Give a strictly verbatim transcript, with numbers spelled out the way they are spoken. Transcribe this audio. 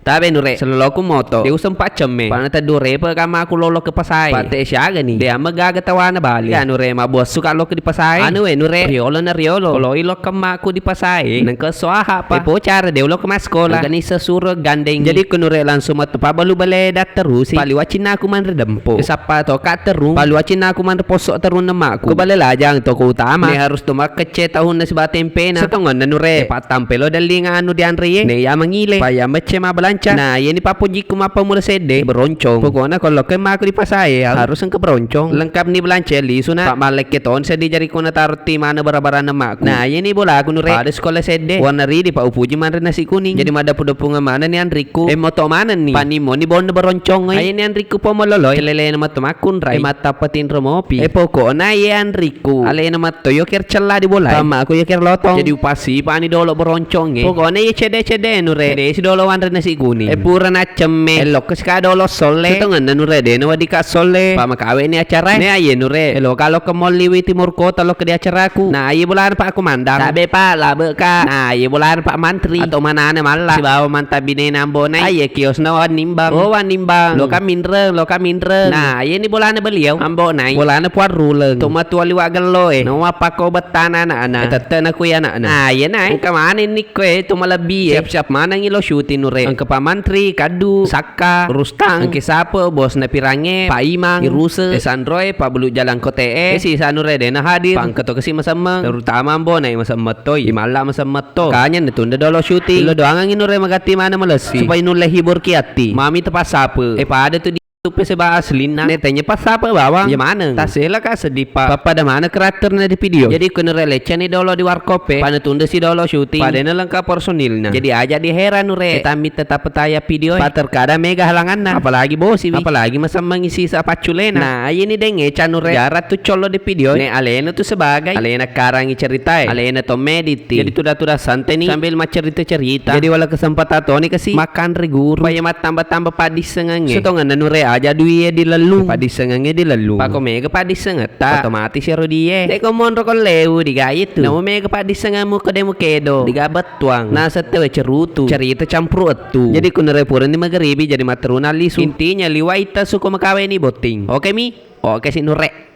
Tabe nure, seloloku moto. De useng paccemme. Pana teddu repe kamaku lolo ke pasae. Pate siaga ni. De amma gaga tawana bali. Ya nure, mabbuassu ka loko di pasae. Anu we nure, riolo na riolo. Koloi loko maku di pasae. Nengka soaha pa. Epo cara de loko maskola. Nengka ni sesuro gandeng. Jadi ku nure langsung metu pabalu bale datterusi. Paliwa cinnaku manre dempo. Sappa to ka terung. Paliwa cinnaku manre posso terung nemaku. Ko bale lajang toko utama. Ne harus to makkecce tahunna siba tempena. Setongenna nure. Pattampe lo dellinga anu dianre ye. Ne ya mangile. Paya mecce ma belanca. Nah, yeni pappojikku mappamula sedde. Beroncong. Pokokna ko lokka maku di pasae, harus engka beroncong. Lengkap ni belanca lisuna. Pak mallekke ton seddi jari kuna taro ti mana bara-bara nemaku. Nah, yeni bolaku nure. Pada sekolah sedde. Warna ridi pa upuji manre nasi kuning. Jadi madappu-dappungeng mana ni anrikku. Eh, moto mana ni. Pani moni bonno beroncong, eh. Aye ni anrikku pomololoi. Celelena matto makkunrai. Eh, mattappa tinro mopi. Eh, pokokna ye anrikku. Alena matto yo ker cella di bolai. Pammaku yo ker lotong. Jadi upasi pani dolo beroncong, eh. Pokokna ye cede-cede nure. Cede si dolo wanre nasi kuning. Eh, pura na cemme. Elokka sika dolo solle. Setongenna nure de na wadika solle. Pamakawe ni acara. Ne aye nure. Eloka lokka molli wi timur kota lokka di acaraku. Nah, aye bolana Pak Komandang. Tabe Pak, labe ka. Nah, aye bolana Pak Mantri. Atau manana malla. Sibawa mantabine na ambo nai. Aye kiosna wanimbang. Oh, wanimbang. Loka minreng, loka minreng. Nah, aye ni bolana beliau. Ambo nai. Bolana puarruleng. To matua liwa gello e. No mappakko bettana anak-anak. Eh, tette na kui anak-anak. Nah, aye nai. Engka maneng ni Koe to malebbi e. Siap-siap manengngi lo syuting nure. Engka Pak Mantri, Kaddu, Sakka, Rustang, engke sape, bosna Pirangnge, Pak Imang, Iruse, eh, Sanroe, Pak Bulu Jalang Kote e. Eh, sisa nure dena hadir. Pangke to kasi masemmeng. Terutama ambo nai masemmeng toi. Imalla masemmeng to. Kanya natunda dolo syuting. Lo doangangngi nure magatti mana malessi. Supaya nulle hibur ki atti. Mami tepas sape. Eh, pada tu di Tuppe seba aslinna. Ne tanya passape bawang. Iya maneng. Tasela ka seddi pa. Pappada mana karakterna di video. Jadi ko nure leccani dolo di warkop e. Pana tunda si dolo syuting. Padena lengkap personilna. Jadi aja diheran nure. Etammi tetap petaya video e. Pa terkadang mega halanganna. Apalagi bosi wi. Apalagi masammangi sisa pacculena. Nah, aye ni deng eca nure. Jarak tu collo di video e. Ne alena tu sebagai. Alena karangi cerita e. Alena to medit. Jadi tuda-tuda sante ni sambil maccerita-cerita. Jadi wala kesempatan toni kasi makanre guru. Supaya mattamba-tamba paddissengengnge. Setongenna nure aja dui e dilellung. Paddissengengnge dilellung. Pako mega paddissengetta. Otomatis ero die. Deko monro ko lewu diga itu. Namo mega paddissengemmu ko demu kedo. Diga bettuang. Nasette we cerutu. Cerita campuru ettu. Jadi kunure purani magaribi jadi matteruna lisu. Intinya liwa itta suko makaweni botting. Oke mi? Oke si nure.